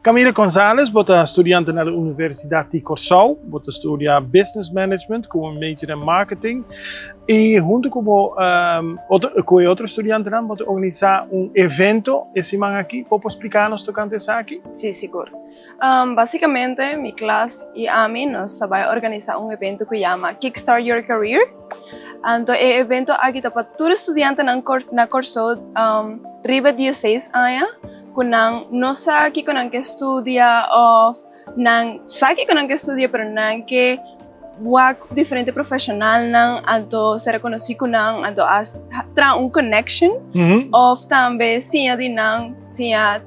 Camila Gonzalez, bo ta studiante na Universidat di Kòrsou, bo ta studia Business Management ku un major in Marketing i huntu ku bo otro ku e otro studiantenan bo ta organisá un evento e siman aki. Bo por splika nos tokante esaki? Sí, sigur. Básikamente mi klas i ami nos ta bai organisá un evento ku yama Kickstart Your Career. Anto e evento aki ta pa tur studiantenan na Kòrsou riba dieseis aña. Ku nan no sa kiko nan ke studia òf nan sa kiko nan ke studia pero nan ke wak diferente profeshonalnan anto sera konosí ku nan anto a traha un connection òf tambe siña di nan siña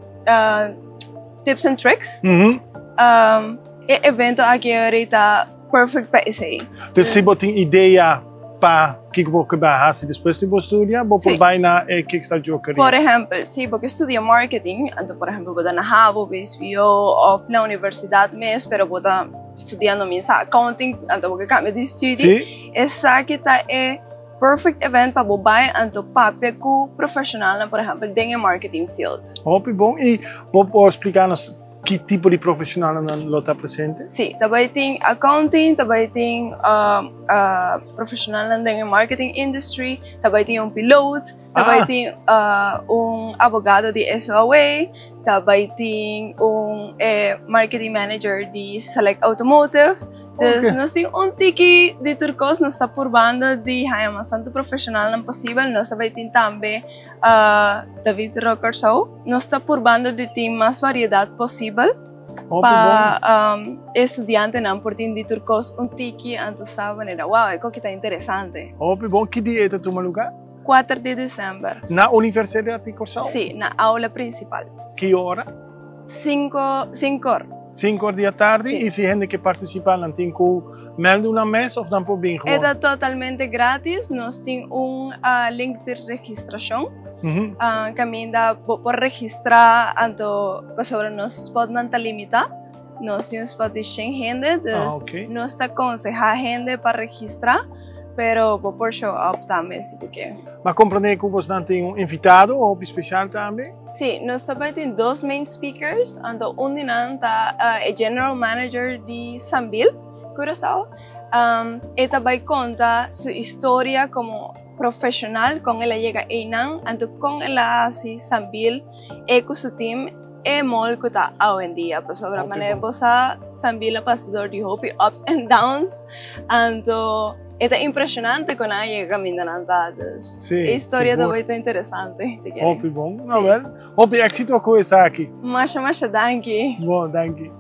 tips and tricks. E evento aki ta perfect pa esei. Dus si bo tin idea pa kiko bo ke bai hasi despues di bo studia, bo por bai na e Kickstart Your Career. Por ehempel, si bo ke studia marketing, anto por ehempel bo ta na havo, VSBO of na universidad mes, pero bo ta studiando minsa accounting, anto bo ke cambia di studie, esaki ta e perfect event pa bo bai anto papia ku profesionalnan, por ehempel den e marketing field. Hopi bon, i bo por splika nos Ki tipo di profesionalnan lo ta presente? Sí, ta bai tin accounting, ta bai tin profesionalnan den e marketing industry, ta bai tin un piloot, ta bai tin un abogado di SOAW, ta bai tin un marketing manager di Select Automotive. Dus nos tin un tiki di tur kos, nos ta purbando di haña mas tantu profesionalnan posibel. Nos ta bai tin tambe David Rockersou. Nos ta purbando di tin mas variedat posibel pa e studiantenan por tin di tur kos un tiki anto sa manera wow e koki ta interesante. Hopi bon. Ki dia e ta tuma luga? Kuater di desèmber. Na Universidat di Kòrsou? Si, na aula prinsipal. Ki ora? Sinku, sinkor. Sinkor di atardi? Si. I si hende ke partisipá nan tin ku mèldu nan mes òf nan por bin gewoon? E ta totalmente gratis. Nos tin un link di registrashon. Kaminda bo por registrá anto pasobra nos spòtnan ta limitá. Nos tin un spòt di shen hende, dus nos ta konsehá hende pa registrá, pero bo por show up tambe si bo ke. M'a komprendé ku bosnan tin un invitado hopi spesial tambe. Sí, nos ta bai tin dos main speakers, anto un di nan ta e general manager di Sambil, Curaçao. E ta bai konta su historia komo profesional, kon el a yega einan, anto kon el a hasi Sambil e ku su team e mall ku ta awendia. Pasobra manera bo sa, Sambil a pasa dor di hopi ups and downs, anto E ta impresionante con nan a yega caminda nan ta. Dus Sí, e historia ta sigur. bay ta interesante. Te kere. Hopi bon. Sí. Nou wel, hopi éxito cu esaki. Masha, masha danki. Bon, danki.